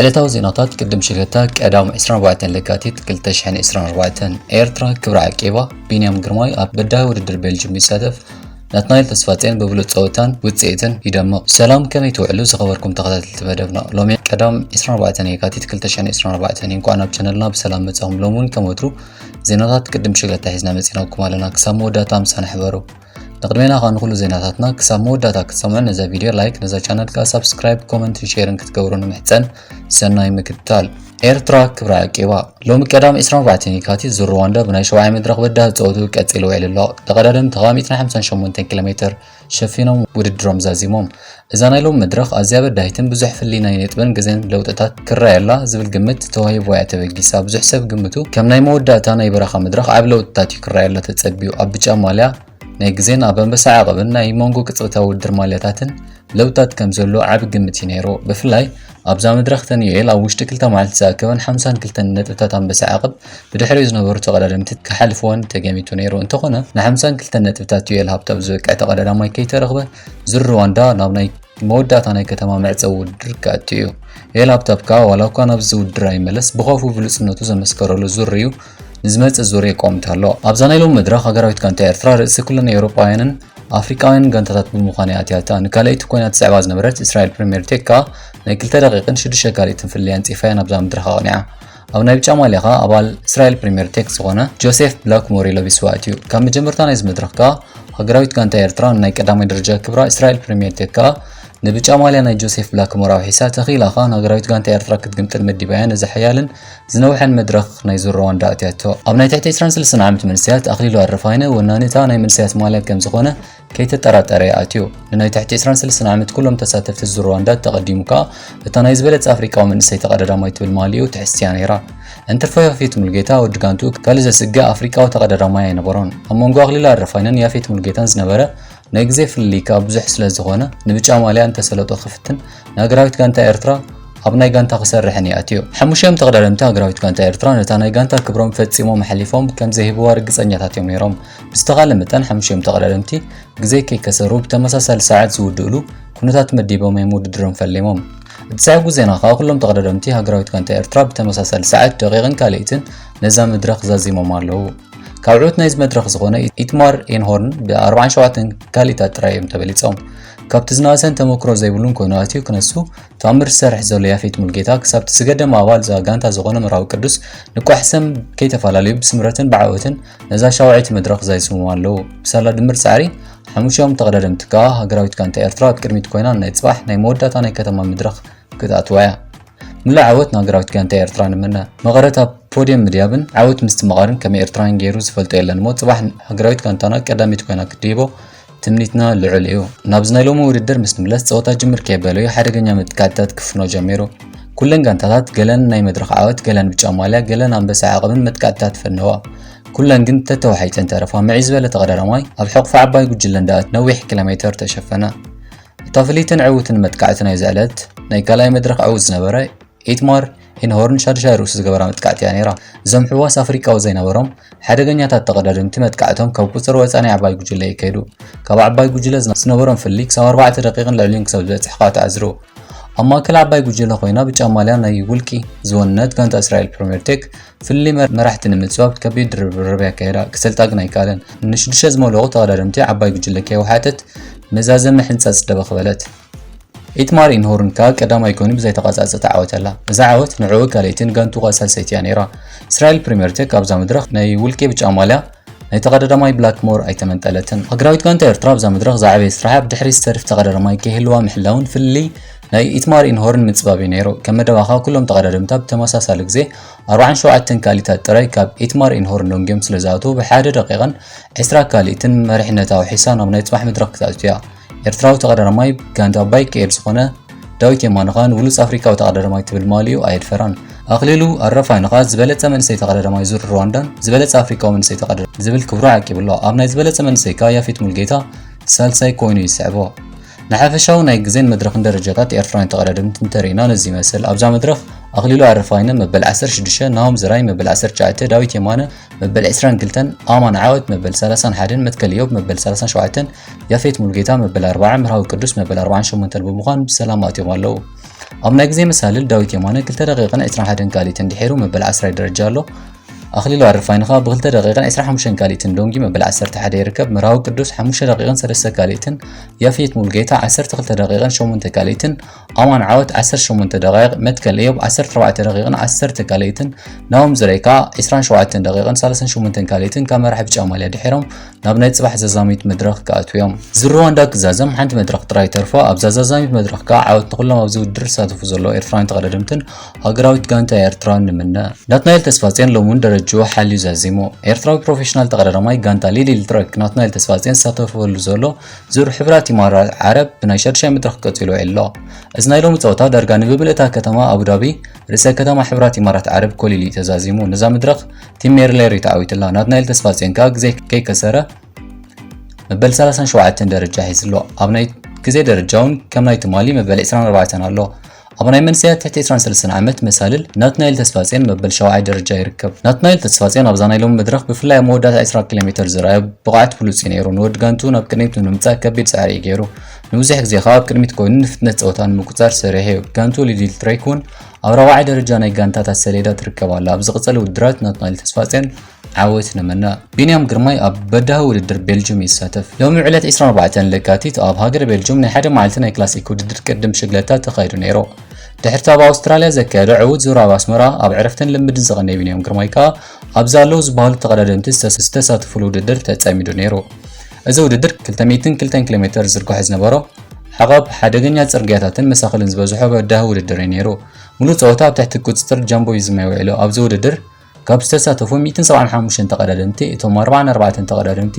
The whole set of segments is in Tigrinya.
ዕለታዊ ዜናታት ቅድም ሽለታ ቀዳም ዕስራን ኣርባዕተን ለካቲት ክልተ ሽሕን ዕስራን ኣርባዕተን። ኤርትራ ክብራ ዓቂባ፣ ቢንያም ግርማይ ኣብ በዳሂ ውድድር ቤልጅም ይሳተፍ፣ ናትናኤል ተስፋጽዮን ብብሉጽ ጸወታን ውጽኢትን ይደምቕ። ሰላም፣ ከመይ ትውዕሉ ዝኸበርኩም ተኸታተልቲ መደብና? ሎሚ ቀዳም ዕስራን ኣርባዕተን የካቲት ክልተ ሽሕን ዕስራን ኣርባዕተን፣ እንኳን ናብ ቻነልና ብሰላም መጻኹም። ሎሚ እውን ከም ወትሩ ዜናታት ቅድም ሽለታ ሒዝና መጺናኩም ኣለና። ክሳብ መወዳእታ ምሳና ሕበሩ። ንቕድሜና ኸኣ ንኹሉ ዜናታትና ክሳብ መወዳእታ ክትሰምዑ ነዛ ቪድዮ ላይክ፣ ነዛ ቻነል ከኣ ሳብስክራይብ፣ ኮመንትን ሼርን ክትገብሩ ንምሕጸን። ሰናይ ምክትታል። ኤርትራ ክብራ ዓቂባ። ሎሚ ቀዳም ዕስራን ኣርባዕተን የካቲት ዙር ሩዋንዳ ብናይ ሸውዓይ መድረኽ በዳሂ ጸወቱ ቀጺሉ ውዒሉ ኣሎ። ተቐዳደምቲ ኸኣ ሚእትን ሓምሳን ሸሞንተን ኪሎ ሜትር ሸፊኖም ውድድሮም ዛዚሞም። እዛ ናይ ሎሚ መድረኽ ኣዝያ በዳሂትን ብዙሕ ፍልይ ናይ ነጥብን ግዜን ለውጥታት ክረኣየላ ዝብል ግምት ተዋሂብዋ እያ ተበጊሳ። ብዙሕ ሰብ ግምቱ ከም ናይ መወዳእታ ናይ በረኻ መድረኽ ዓቢ ለውጥታት እዩ ክረኣየላ ተጸቢዩ። ኣብ ብጫ ማልያ ናይ ግዜን ኣብ ኣንበሳ ዓቐብን ናይ መንጎ ቅጽበታዊ ውድድር ማልያታትን ለውጥታት ከም ዘሎ ዓቢ ግምት እዩ ነይሩ። ብፍላይ ኣብዛ መድረኽ ተን ዩኤል ኣብ ውሽጢ ክልተ መዓልቲ ዝኣከበን ሓምሳን ክልተን ነጥብታት ኣንበሳ ዓቐብ ብድሕሪኡ ዝነበሩ ተቐዳደምቲ ክሓልፍወን ተገሚቱ ነይሩ። እንተኾነ፣ ንሓምሳን ክልተን ነጥብታት ዩኤል ሃብታብ ዝበቅዕ ተቐዳዳማይ ከይተረኽበ፣ ዙር ሩዋንዳ ናብ ናይ መወዳእታ ናይ ከተማ መዕጸዊ ውድድር ክኣቱ እዩ። ዩኤል ሃብታብ ከኣ ዋላ እኳ ናብዚ ውድድር ኣይመለስ፣ ብኸፉ ብሉጽነቱ ዘመስከረሉ ዙር እዩ። ንዝመጽእ ዙር የቋምት ኣሎ። ኣብዛ ናይ ሎሚ መድረኽ ሃገራዊት ጋንታ ኤርትራ ርእሲ ኩለን ኤውሮጳውያንን ኣፍሪቃውያንን ጋንታታት ብምዃን እያ ኣትያታ። ንካልኣይቲ ኮይና ትስዕባ ዝነበረት እስራኤል ፕሪምየር ቴክ ከኣ ናይ ክልተ ደቂቕን ሽዱሽተ ካልኢትን ፍልልይ ኣንጺፋ እያ ናብዛ መድረኽ ኣቕኒዓ። ኣብ ናይ ብጫ ማልያ ከኣ ኣባል እስራኤል ፕሪምየር ቴክ ዝኾነ ጆሴፍ ብላክሞር እዩ ለቢስዋ ኣትዩ። ካብ መጀመርታ ናይዚ መድረኽ ከኣ ሃገራዊት ጋንታ ኤርትራ ንናይ ቀዳማይ ደረጃ ክብራ እስራኤል ፕሪምየር ቴክ ከኣ ንብጫ ማልያ ናይ ጆሴፍ ብላክሞር ኣውሒሳ ተኺላ ከኣ ንሃገራዊት ጋንታ ኤርትራ ክትግምጥል መዲባያ ነዚ ሓያልን ዝነውሐን መድረኽ ናይ ዙር ሩዋንዳ ኣትያቶ። ኣብ ናይ ትሕቲ ዕስራን ሰለስተን ዓመት መንእሰያት ኣኽሊሉ ኣረፋይነ ወናኒ እታ ናይ መንእሰያት ማልያ ከም ዝኾነ ከይተጠራጠረ ይኣትዩ። ንናይ ትሕቲ ዕስራን ሰለስተን ዓመት ኩሎም ተሳተፍቲ ዙር ሩዋንዳ ተቐዲሙ ከኣ እታ ናይ ዝበለጸ ኣፍሪቃዊ መንእሰይ ተቐዳዳማይ ትብል ማልይኡ ትሕዝትያ ነይራ። እንትርፎ ያፌት ሙልጌታ ወዲ ጋንትኡ ካልእ ዘስግእ ኣፍሪቃዊ ተቐዳዳማይ ኣይነበሮን። ኣብ መንጎ ኣኽሊሉ ኣረፋይነን ያፌት ሙልጌታን ዝነበረ ናይ ግዜ ፍልልይ ከኣ ብዙሕ ስለ ዝኾነ ንብጫ ማልያ እንተሰለጦ ክፍትን ንሃገራዊት ጋንታ ኤርትራ ኣብ ናይ ጋንታ ክሰርሕን ይኣትዩ። ሓሙሽቲኦም ተቐዳደምቲ ሃገራዊት ጋንታ ኤርትራ ነታ ናይ ጋንታ ክብሮም ፈጺሞም ኣሕሊፎም ከም ዘይህብዋ ርግጸኛታት እዮም ነይሮም። ብዝተኻለ መጠን ሓሙሽቲኦም ተቐዳደምቲ ግዜ ከይከሰሩ ብተመሳሳሊ ሰዓት ዝውድእሉ ኩነታት መዲቦም እዮም ውድድሮም ፈሊሞም። እቲ ዘሕጉስ ዜና ከኣ ኩሎም ተቐዳደምቲ ሃገራዊት ጋንታ ኤርትራ ብተመሳሳሊ ሰዓት ደቂቕን ካልኢትን ነዛ መድረኽ ዛዚሞም ኣለዉ። ካብ ዕዉት ናይዚ መድረኽ ዝኾነ ኢትማር ኤንሆርን ብኣርባዓን ሸውዓተን ካልኢታት ጥራይ እዮም ተበሊጾም። ካብቲ ዝነኣሰን ተመክሮ ዘይብሉን ኮይኑ ኣትዩ ክነሱ ተኣምር ዝሰርሕ ዘሎ ያፌት ሙልጌታ ክሳብ እቲ ዝገደመ ኣባል እዛ ጋንታ ዝኾነ መርሃዊ ቅዱስ ንቋሕ ሰም ከይተፈላለዩ ብስምረትን ብዓወትን ነዛ ሻውዓይቲ መድረኽ ዛዚሞም ኣለዉ። ብሳላ ድምር ጻዕሪ ሓሙሽቲኦም ተቐዳደምቲ ከኣ ሃገራዊት ጋንታ ኤርትራ ኣብ ቅድሚት ኮይና ናይ ጽባሕ ናይ መወዳእታ ናይ ከተማ መድረኽ ክትኣትዋ እያ። ምሉእ ዓወት ንሃገራዊት ጋንታ ኤርትራ ንምነ። መቐረት ኣብ ፖድየም ምድያብን ዓወት ምስትምቓርን ከም ኤርትራውያን ገይሩ ዝፈልጦ የለን እሞ፣ ጽባሕ ሃገራዊት ጋንታና ቀዳሚት ኮይና ክትድይቦ ትምኒትና ልዑል እዩ። ናብዚ ናይ ሎሚ ውድድር ምስ ንምለስ፣ ጸወታ ጅምር ከየበለዩ ሓደገኛ መጥቃዕትታት ክፍኖ ጀሚሩ። ኩለን ጋንታታት ገለን ናይ መድረኽ ዓወት፣ ገለን ብጫ ማልያ፣ ገለን ኣንበሳ ዓቐብን መጥቃዕትታት ፈነዋ። ኩለን ግን ተተዋሒጠን ተረፋ። ምዕይ ዝበለ ተቐዳዳማይ ኣብ ሕቑፊ ዓባይ ጉጅለ እንዳኣት ነዊሕ ኪሎ ሜተር ተሸፈነ። እታ ፍልይትን ዕውትን መጥቃዕቲ ናይዚ ዕለት ናይ ካልኣይ መድረኽ ዕዉት ዝነበረ ኢትማር ኢንሆርን ሻድሻይ ርእሱ ዝገበራ መጥቃዕቲ እያ ነይራ። እዞም ሕዋስ ኣፍሪቃዊ ዘይነበሮም ሓደገኛታት ተቐዳደምቲ መጥቃዕቶም ካብ ቁጽሪ ወጻኢ ናይ ዓባይ ጉጅለ እዩ ከይዱ። ካብ ዓባይ ጉጅለ ዝነ-፣ ዝነበሮም ፍልልይ ክሳብ ኣርባዕተ ደቂቕን ልዕሊኡን ክሳብ ዝበጽሕ ከኣ ተዓዝሩ። ኣብ ማእከል ዓባይ ጉጅለ ኮይና ብጫ ማልያ ናይ ውልቂ ዝወነነት ጋንታ እስራኤል ፕሪምየር ቴክ ፍልልይ መር-፣ መራሕቲ ንምጽባብ ከቢድ ርብርብ ኣካይዳ። ክሰልጣ ግን ኣይከኣለን። ንሽዱሽተ ዝመልኡ ተቐዳደምቲ ዓባይ ጉጅለ ከየውሓጠት መዛዘሚ ሕንጻጽ ደበኽ በለት። ኢትማር ኢንሆርን ከኣ ቀዳማይ ኮይኑ ብዘይተቋጻጸተ ዓወት ኣላ። እዛ ዓወት ንዕኡ ካልኣይትን ጋንትኡ ከኣ ሳልሰይቲ እያ ነይራ። እስራኤል ፕሪምየር ቴክ ኣብዛ መድረኽ ናይ ውልቂ ብጫ ማልያ ናይ ተቐዳዳማይ ብላክሞር ኣይተመንጠለትን። ሃገራዊት ጋንታ ኤርትራ ኣብዛ መድረኽ ዝዓበየ ስራሓ ብድሕሪት ዝተርፍ ተቐዳዳማይ ከይህልዋ ምሕላውን ፍልልይ ናይ ኢትማር ኢንሆርን ምጽባብ እዩ ነይሩ። ከም መደባኻ ኩሎም ተቐዳደምታ ብተመሳሳሊ ግዜ ኣርባዓን ሸውዓተን ካልኢታት ጥራይ ካብ ኢትማር ኢንሆርን ደንጊዮም ስለ ዝኣትዉ ብሓደ ደቂቕን ዕስራ ካልኢትን መሪሕነታ ኣውሒሳ ናብ ናይ ጽባሕ መድረኽ ክትኣቱ እያ። ኤርትራዊ ተቐዳዳማይ ጋንታ ባይክ ኤር ዝኾነ ዳዊት የማነ ከኣ ንብሉጽ ኣፍሪቃዊ ተቐዳዳማይ ትብል ማልይኡ ኣየድፈራን። ኣኽሊሉ ኣረፋይነ ከኣ ዝበለጸ መንእሰይ ተቐዳዳማይ ዙር ሩዋንዳን ዝበለጸ ኣፍሪቃዊ መንእሰይ ተቐዳዳማይ ዝብል ክብሩ ዓቂቡ ኣሎ። ኣብ ናይ ዝበለጸ መንእሰይ ከኣ ያፌት ሙልጌታ ሳልሳይ ኮይኑ ይስዕቦ። ንሓፈሻዊ ናይ ግዜን መድረኽን ደረጃታት ኤርትራውያን ተቐዳደምቲ እንተሪእና ነዚ ይመስል። ኣብዛ መድረኽ ኣኽሊሉ ኣረፋይነ መበል ዓሰርተ ሽዱሽተ፣ ናሆም ዘርኣይ መበል ዓሰርተ ትሽዓተ፣ ዳዊት የማነ መበል ዕስራን ክልተን፣ ኣማን ዓወት መበል ሰላሳን ሓደን፣ መትከል ኢዮብ መበል ሰላሳን ሸውዓተን፣ ያፌት ሙሉጌታ መበል ኣርባዓ፣ መርሃዊ ቅዱስ መበል ኣርባዓን ሸሞንተን ብምዃን ብሰላም ኣትዮም ኣለዉ። ኣብ ናይ ግዜ መሳልል ዳዊት የማነ ክልተ ደቂቕን ዕስራን ሓደን ካልኢትን ድሒሩ መበል ዓስራይ ደረጃ ኣሎ። ኣኽሊሉ ኣረፋይነ ከኣ ብክልተ ደቂቕን ዕስራን ሓሙሽተን ካልኢትን ዶንጊ መበል ዓሰርተ ሓደ ይርከብ። መርሃዊ ቅዱስ ሓሙሽተ ደቂቕን ሰለስተ ካልኢትን፣ ያፌት ሙሉጌታ ዓሰርተ ክልተ ደቂቕን ሸሞንተ ካልኢትን፣ ኣማን ዓወት ዓሰርተ ሸሞንተ ደቂቕ፣ መትከል እዮብ ዓሰርተ ኣርባዕተ ደቂቕን ዓሰርተ ካልኢትን፣ ናሆም ዘርኣይ ከኣ ዕስራን ሸውዓተን ደቂቕን ሰላሳን ሸሞንተን ካልኢትን ካብ መራሒ ብጫ ማልያ ድሒሮም ናብ ናይ ጽባሕ ዛዛሚት መድረኽ ክኣትዉ እዮም። ዝርዋ እንዳክዛዘም ሓንቲ መድረኽ ጥራይ ተርፎ ኣብዛ ዛዛሚት መድረኽ ከኣ ዓወት ንኹሎም ኣብዚ ውድድር ዝሳተፉ ዘለዉ ኤርትራውያን ተቐዳደምትን ሃገራዊት ጋንታ ኤርትራን ንምነ። ናትናኤል ተስፋጽዮን ሎሚ እውን ደረጅኡ ሓልዩ ዛዚሙ። ኤርትራዊ ፕሮፌሽናል ተቐዳዳማይ ጋንታ ሊድል ትረክ ናትናኤል ተስፋጽዮን ዝሳተፈሉ ዘሎ ዙር ሕብራት ኢማራት ዓረብ ብናይ ሻድሻይ መድረኽ ቀጺሉ ኣሎ። እዚ ናይ ሎሚ ጸወታ ዳርጋ ንብምልእታ ከተማ ኣቡዳቢ ርእሰ ከተማ ሕብራት ኢማራት ዓረብ ኮሊል እዩ ተዛዚሙ። ነዛ መድረኽ ቲም ሜርሌር እዩ ተዓዊትላ። ናትናኤል ተስፋጽዮን ከኣ ግዜ ከይከሰረ መበል ሰላሳን ሸውዓተን ደረጃ ሒዝሎ። ኣብ ናይ ግዜ ደረጃ እውን ከም ናይ ትማሊ መበል ዕስራን ኣርባዕተን ኣሎ። ኣብ ናይ መንሰያት ትሕቲ ዕስራን ሰለስተን ዓመት መሳልል ናትናኤል ተስፋጽዮን መበል ሸውዓይ ደረጃ ይርከብ። ናትናኤል ተስፋጽዮን ኣብዛ ናይ ሎሚ መድረኽ ብፍላይ ኣብ መወዳእታ ዕስራ ኪሎ ሜተር ዝረኣዮ ብቕዓት ብሉጽ እዩ ነይሩ። ንወዲ ጋንቱ ናብ ቅድሚት ንምምጻእ ከቢድ ጻዕሪ እዩ ገይሩ። ንብዙሕ ግዜ ከኣ ኣብ ቅድሚት ኮይኑ ንፍጥነት ጸወታ ንምቁጻር ሰሪሑ እዩ። ጋንቱ ሊድል ትሬክ እውን ኣብ ራብዓይ ደረጃ ናይ ጋንታታት ሰሌዳ ትርከብ ኣላ። ኣብ ዝቕጸል ውድድራት ናትናኤል ተስፋጽዮን ዓወት ንምነ። ቢንያም ግርማይ ኣብ በዳሂ ውድድር ቤልጅም ይሳተፍ። ሎሚ ዕለት ዕስራን ኣርባዕተን ለካቲት ኣብ ሃገር ቤልጅም ናይ ሓደ መዓልቲ ናይ ክላሲክ ውድድር ቅድድም ብሽግለታ ተኻይዱ ነይሩ። ድሕሪቲ ኣብ ኣውስትራልያ ዘካየዶ ዕዉት ዙር ኣብ ኣስመራ ኣብ ዕረፍትን ልምድን ዝቐነየ ቢንያም ግርማይ ከኣ ኣብዚ ኣለዉ ዝበሃሉ ተቐዳደምቲ ዝተስ-፣ ዝተሳተፉሉ ውድድር ተጸሚዱ ነይሩ። እዚ ውድድር ክልተ ሚእትን ክልተን ኪሎ ሜተር ዝርግሖ ዝነበሮ፣ ሓቐብ፣ ሓደገኛ ጽርግያታትን መሳኽልን ዝበዝሖ በዳሂ ውድድር እዩ ነይሩ። ሙሉእ ጸወታ ኣብ ትሕቲ ቁጽጽር ጃምቦ እዩ ዝመያ ውዒሉ። ኣብዚ ውድድር ካብ ዝተሳተፉ ሚእትን ሰብዓን ሓሙሽተን ተቐዳደምቲ፣ እቶም ኣርባዓን ኣርባዕተን ተቐዳደምቲ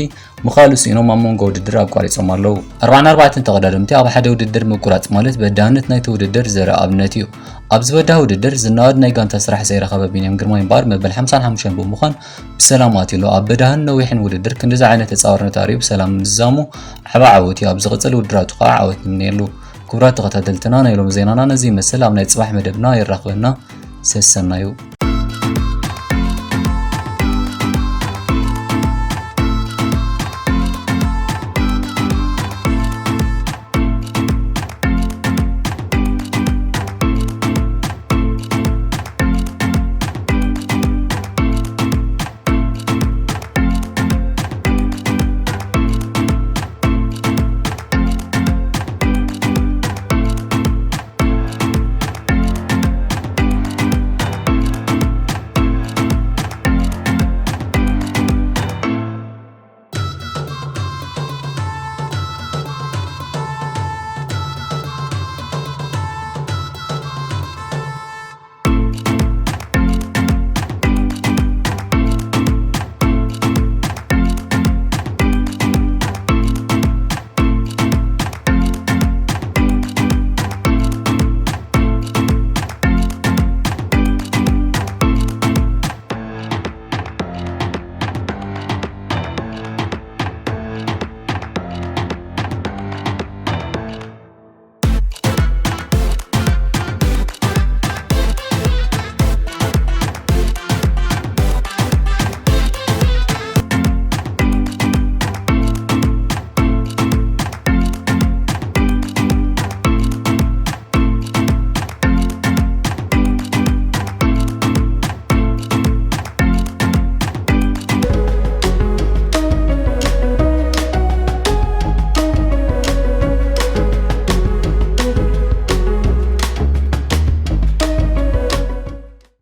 ምኻሉ ስኢኖም ኣብ መንጎ ውድድር ኣቋሪጾም ኣለዉ። ኣርባዓን ኣርባዕተን ተቐዳደምቲ ኣብ ሓደ ውድድር ምቁራጽ ማለት በዳህነት ናይቲ ውድድር ዘርኢ ኣብነት እዩ። ኣብዚ በዳሂ ውድድር ዝነኣድ ናይ ጋንታ ስራሕ ዘይረኸበ ቢንያም ግርማይ እምበኣር መበል ሓምሳን ሓሙሽተን ብምዃን ብሰላም ኣትዩሎ። ኣብ በዳህን ነዊሕን ውድድር ክንድዚ ዓይነት ተጻዋርነት ኣርእዩ ብሰላም ምዝዛሙ ዓቢ ዓወት እዩ። ኣብ ዝቕጽል ውድድራቱ ከኣ ዓወት ንምነየሉ። ክቡራት ተኸታተልትና ናይ ሎሚ ዜናና ነዚ ይመስል። ኣብ ናይ ጽባሕ መደብና የራኽበና። ሰሰናዩ።